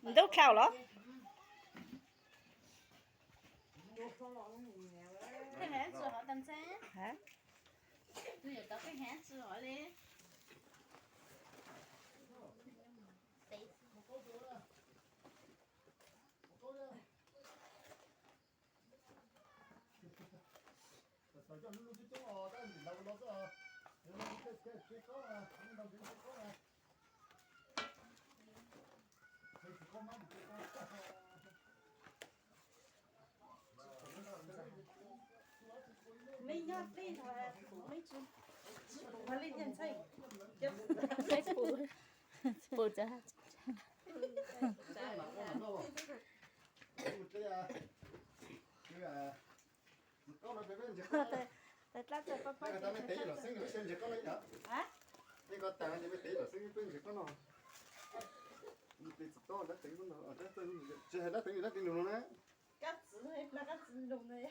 Ntub dhau los? Peb pus, pus tsa. Tab tab txawj pab pab. Kab txwv, kab txwv lug na.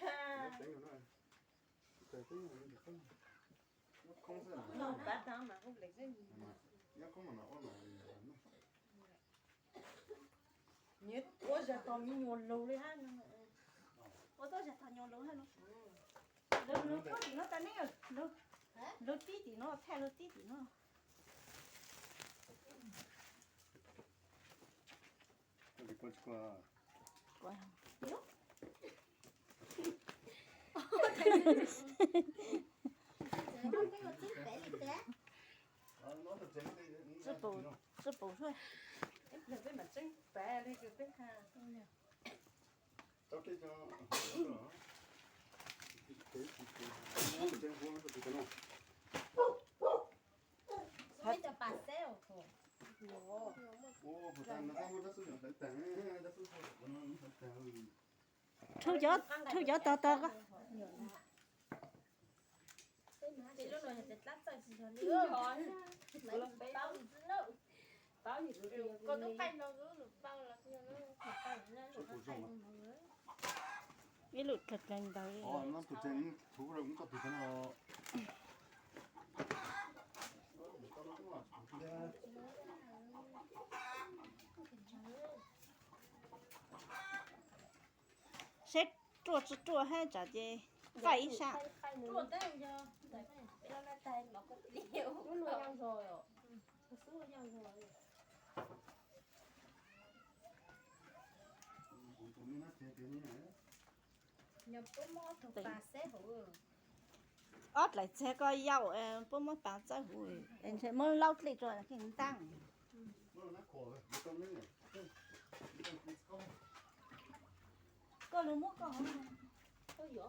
Nyob ua zag tog me nyuam lug li hab no. Ua tau zag tog nyuam lug hab no. Lug, lug tib tim no, thaij lug tib tim no. Tsi pum, tsi pum. Rhuav cov, rhuav cov tog tog ko. Ib lwm dlawg dlawg ntawd. Seb ruaj tsi ruaj hab tsam ces qaij ib sab. Ob dlaim txiag ko yau, puab muab pav txawb huv, ntshe muab laub dlej rua ntaaj. Koj lug muab koj hov. Koj hais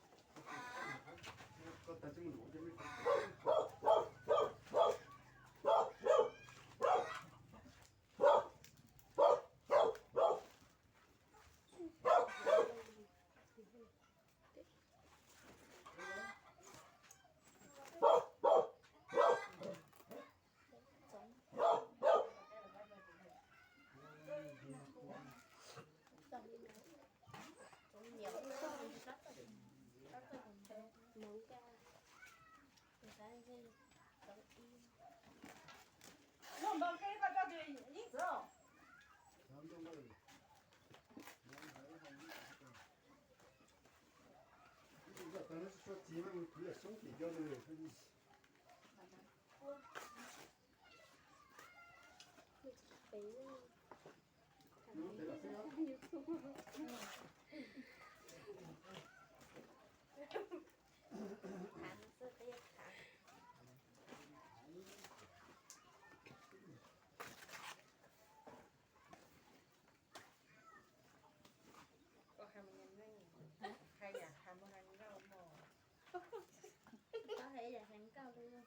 mus hais nkauj mog. Koj hais yam hais nkauj li.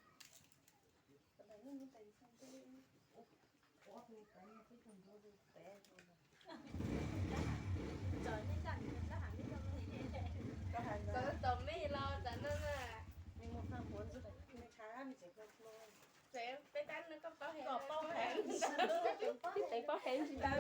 Txawm txom me los txawm no na. Txawm peb tab no koj paub. Teev pob heev ntsis tau.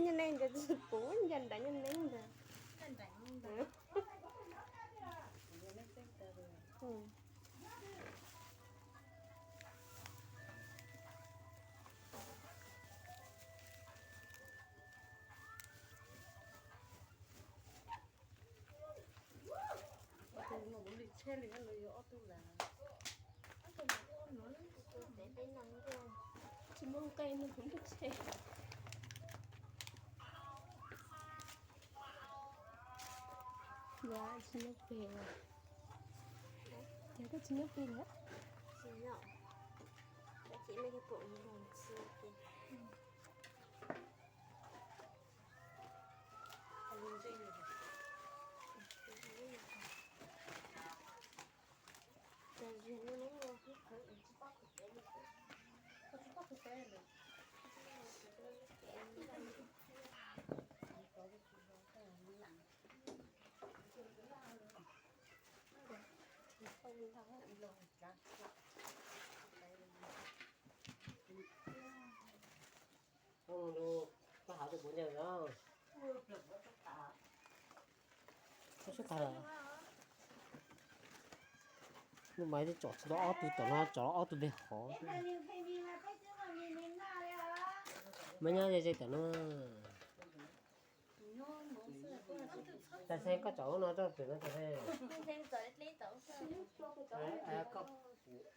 Nyuag neeg ntawd tsis puv, ncav nreev nyuag neeg ntawd. Tsis muaj nqe no kuv nrog tshem. Yog tsis nyob pem, yog koj tsis nyob pem lawm. Tsis nyob, ces nej pom nrog tsis ces. Koj hav tus puav ncaws no. Koj tsis tau lawm. Muaj mas twb tsom tsis tau ob tug tom no, tsom ob tug ntawm hov. Mas nyob ze ze tom no. Tam sim koj tsom lub no rau pem no tas.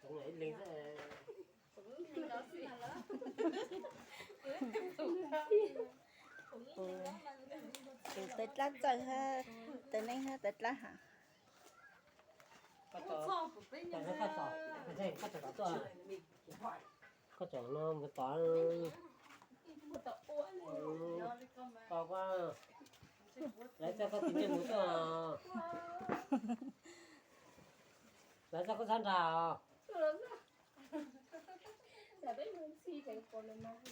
Koj tsom ib leeg xwb. Tus tawv dlab txawj hab, tawv neeb hab tawv dlab ham. Koj tsom no mus tod. Koj, lawv txoj koj tsis ntsej muag tuaj. Lawv txoj koj txhob nrag os.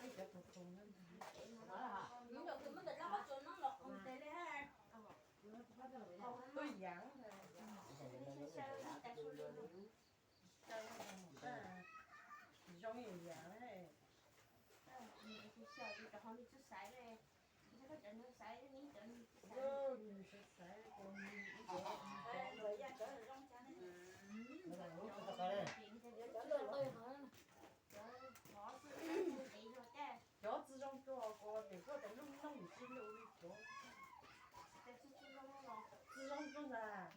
Ib los. Zoo ib yam. Cov tsi zoo rua ko tes koj tas lub noog tsi lug li cov tsi zoo rua ntag.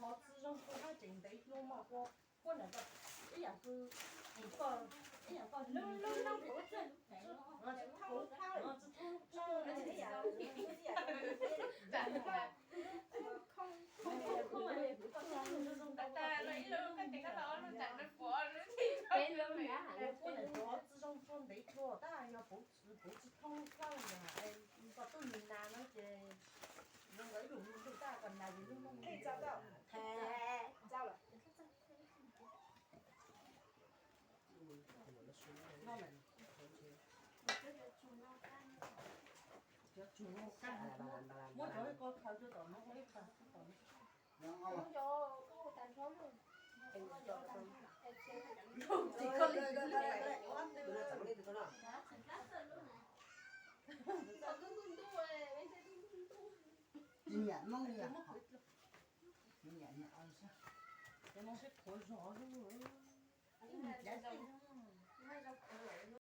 Ho tsi zoo rua hab tseem ntev dlua mog, kua ntawm ko ib yam kws, ib yam koj lub noog puv tsi thoob, tsi thoob, ib yam koj lub noog zoo zoo tas tas ib lub koj tes koj los ob lub ntsam nws puv lub thib peb lub na. Kua ntawm ko tsi zoo rua ntev dlua tab yog puv tsi thoob kawg na. Koj tub nws nas no ces zoo nkauj ib lub ntuj tab koj nas ces lub noog Muab cov ko khaws rua tom no ua ib qho tom no. Nyiam Hmoob li yam, nyiam, nyiam. Cov no sib qhuav zog xwb.